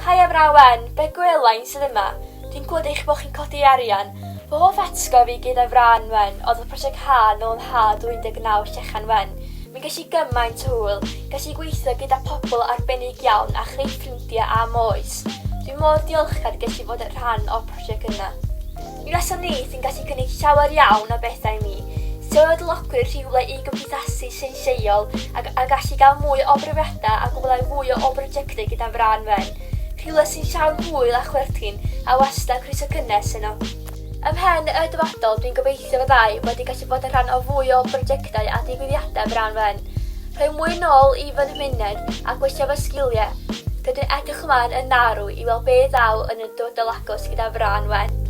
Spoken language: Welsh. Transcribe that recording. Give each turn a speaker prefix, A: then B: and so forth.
A: Haia Frân Wen, Begw Elain sydd yma. Dwi'n gwybod eich bod chi'n codi arian. Fy hoff atgof i gyda Frân Wen oedd y prosiect Ha nôl yn ha 2019 Llechen Wen. Mi ges i gymaint o hwyl, ges i gweithio gyda pobl arbennig iawn a chreu ffrindiau am oes. Dwi mor diolchgar ges i fod yn rhan o'r prosiect yna. Mi wasanaeth yn gallu cynnig llawer iawn o bethau i mi, sefydlogrwydd rhywle i gymdeithasu sy'n lleol ac a gallu gael mwy o brofiadau a gwblhau fwy o brojectau gyda Frân Wen, rhywle sy'n llawn hwyl a chwerthin a wastad croeso cynnes yno. Ymhen y dyfodol dwi'n gobeithio fyddai wedi gallu bod yn rhan o fwy o brojectau a digwyddiadau Frân Wen, rhoi mwy nôl i fy nghymuned a gwella fy sgiliau. Rydw i'n edrych ymlaen yn arw i weld be ddaw yn y dyfodol agos gyda Frân Wen.